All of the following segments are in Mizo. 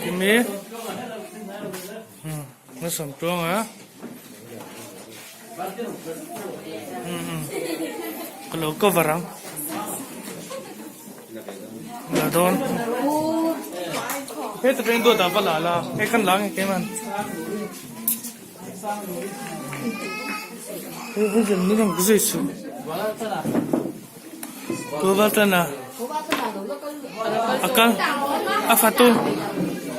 Kimi Malsawmtluanga ka lo cover ang la dawn heta peng dawt ah va la la hei kan la nge keimah A kal a fatu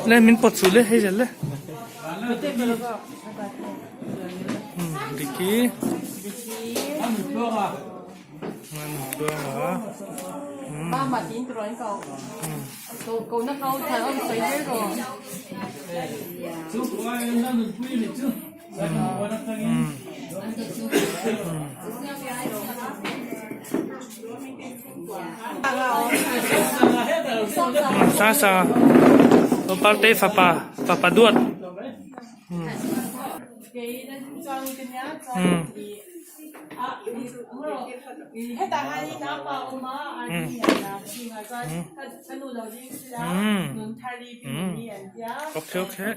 le min pawt suh le hei zel le Diki Sasa Partei fapa fapa duat. Okay okay.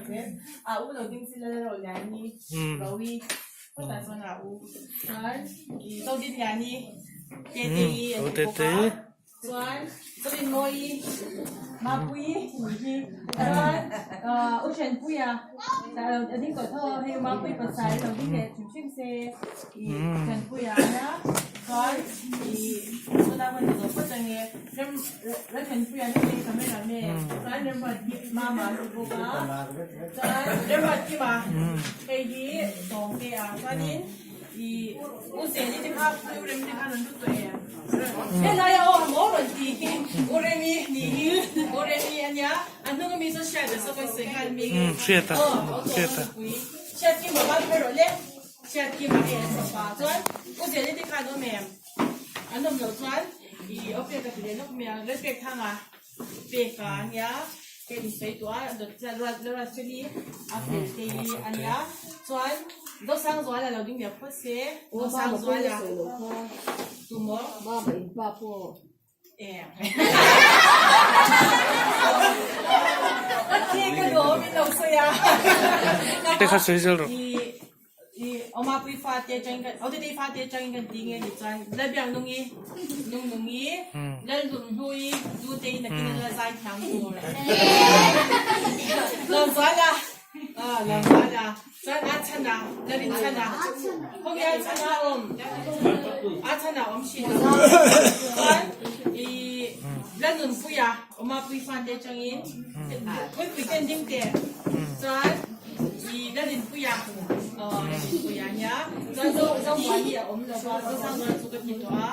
Chuan Zorinmawii, Mapuii tih hi chuan U Thenpuia a ding tawh tho a, hei Mapuii pasal lo ding leh hrim hrim se ih Thenpuia a nia chuan ih tuna hun ni tawh phawt ange rem Thenpuia hi hei camera man chuan Remruat hi mama an ti bawk a chuan Remruat Kima hei hi Sawmte a chuanin ih U Zeni te kha U Remi te kha an rawn lut tawh em? Helai a aw maw rawn tih hi U Remi ni hi U Remi a nia a hnung ami chu hriat a sawi sawi nghal mi nge Hriat a hriat a Hriat kim a ban phei rawh le Hriat kim a hei an fapa chuan U Zeli te khan awm em an awm loh chuan i aw pek a ti leh lawk mai ang rel pek thang a pek a nia hei in sawi tawh a dawt chuan ruat ruat feli a fel te hi a nia chuan Dawsangzuala lo ding leh phawt se Dawsangzuala tu maw Mama in pa pawh em ka thi ka lawm in lo sawi a Te kha sawi zel rawh. I Awmapui fate atangin kan Awtetei fate atangin kan ti nge ni chuan Lalbiang nungi nung nungi Lalhlumhlui Zutei nakin a la zai thiam tur Lawmzuala ah Lawmzuala chuan a chhan a Lalin chhan a khawnge a chhan a awm a chhan a awm thin lo chuan i Lalnunpuia Awmapui fate atangin Khawipuii ten ding teh chuan I Lalinpuia Lalinpuia nia chuan zo Zomuani a awm lo va Zosangzuala chu ka ti tawh a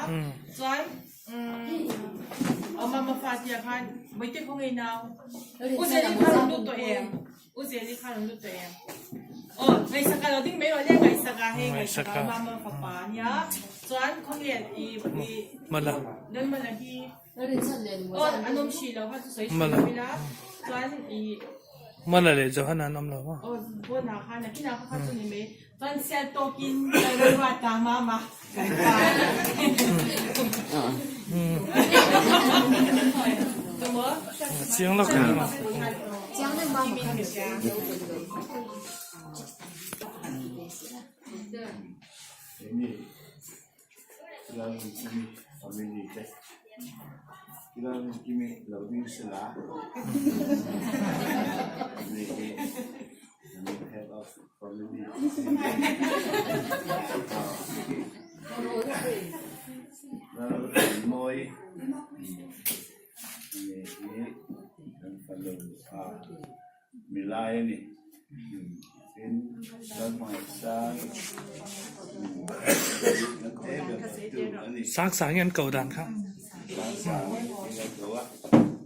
chuan umm mama fa tia khan Mawite khaw ngei nau U Zeli kha rawn lut tawh em U Zeli kha rawn lut tawh em aw Ngaihsaka lo ding mai rawh le Ngaihsaka hei Ngaihsaka mama fapa nia chuan khaw nge i i Mala Lalmala hi aw an awm hrih lo kha chu sawi hrih lo ila chuan i Mala leh Johan an awm lo maw? Aw pawnah khan a kinah kha chu ni mai. Chuan sial tawkin ka ruat a mama kan pa. Chiang lawk ang. Chiang leh mama khan. Lalrinkimi family te Lalrinkimi lo ding se la ni hi an head of family Lalrinmawi ni hi an fanu a Milai a ni. Tin, Lalhmangaihsang kan te ber tu a ni. Sang sang hi an ko dan kha. Sang sang hi an ko a.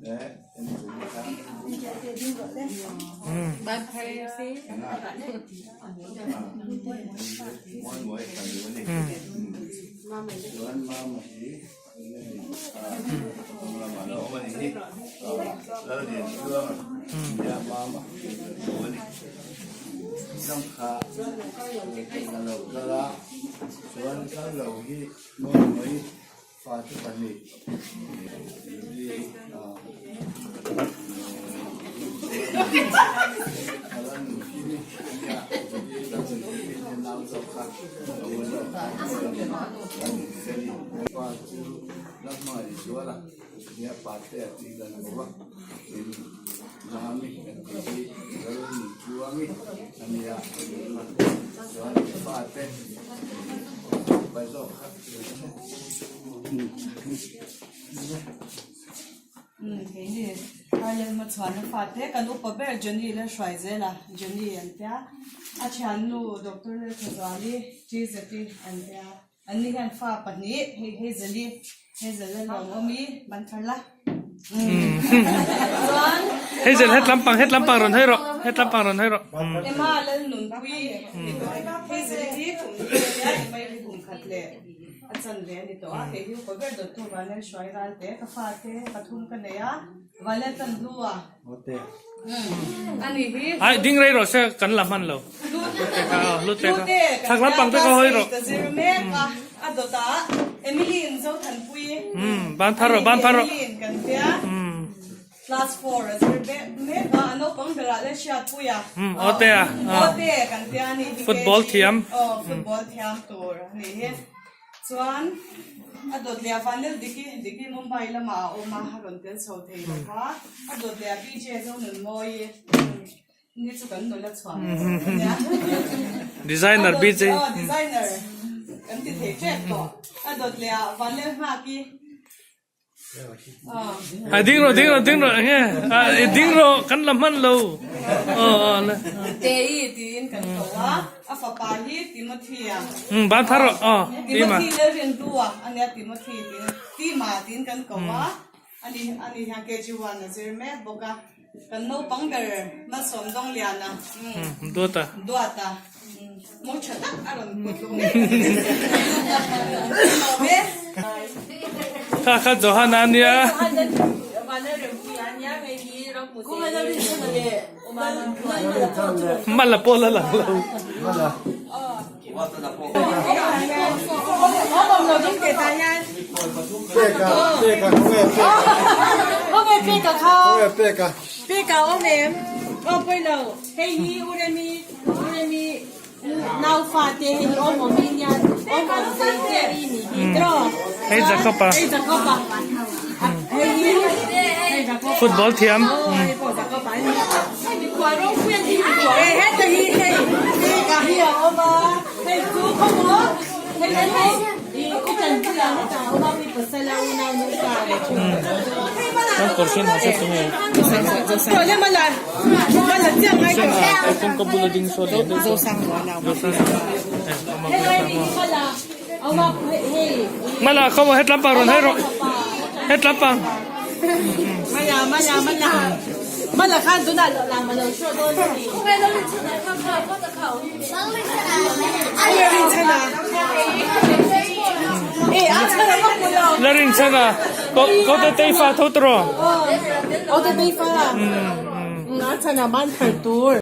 Eh, en chung kha. Mawi mawi fanu a ni. Chuan mama hi. Tang kha ka lo kal a, chuan kal lo hi mawi mai fate pahnih Judy a la nunhimi a nia, Judy la nunhimi te nau zawk kha ka u zawk kha a ni Feli pa chu la hmangaih zual a nia pate a tih kan ko a, tin Mami kan tih hi Lalnuntluangi a nia chuan fate pai zawk kha. Keini Thailand hmachhuanna fate kan upa ber Johnny la hruai zel a, Johnny an tia, a thiannu Doctor Lalthazuali Tizeti an tia. An ni hian fa pahnih hei Hazel-i Hazel a lo awm i ban thar la chuan Hazel het lampang het lampang rawn hawi rawh het lampang rawn hawi rawh Emma Lalnunpuii Hazel-i hi kum hnih a nia Emma hi kum khat leh a chan ve a ni tawh a kei hi upa ber dawttu Vanel hruai ral te ka fate pathum ka nei a Vanel chan hnu a Ani hi. Ai ding rei rawh se kan la hman lo. Lut te kha. Thak lampang te kha hawi rawh. Ka zir mek a a dawt ah Emily in Zothanpui. Ban phar rawh ban phar rawh. Emily in kan tia. Class 4 a zir mek a a naupang berah le Hriatpui a. Awte a. Awte kan tia ani hi. Football thiam. Aw football thiam tur ani hi. Chuan a dawt leh a Vanlel Diki, Diki Mumbai lamah a awm a, a rawn tel chho thei lo kha. A dawt leh a BJ Zonunmawii ni chu kan nula chhuah mai a nia. Designer BJ. Aw designer kan ti thei tep tawh. A dawt leh a Vanlel Nghaki. A ding rawh ding rawh ding rawh enge a ding rawh kan la hman lo aw aw le Tei tiin kan ko a a fapa hi Timothy a um ban thar rawh aw Tima Timothy Lalrinhlua ania Timothy tiin Tima tiin kan ko a ani ani hian KG1 a zir mek bawk a kan naupang ber Malsawm Dawngliana um duata duata Mo tha tak a rawn put ngei a ni. Kha kha Johan a nia. Mala pawh la lang lo. Hei hi Uremi Uremi nau fa te hei hi awm awm in hian awm awm te te ri ni hi tiraw Hei Jacob a hei Jacob a hei hi hei Jacob Football thiam hei pawh Jacob a hei mikhual ropui a ni mikhual hei heta hi hei hei hi a awm a hei chu khawmaw hei chu i u chanpuia hetah a awm a mi pasal a unau nupa leh chu Kan kawr sen ha se tunge kawngka bula ding saw lian deuh saw Mala khaw maw het lampang rawn hawi rawh het lampang La rin chhan a ko ko te tei fa tho tro. Aw te tei fa. Nga chhan a ban thar tur.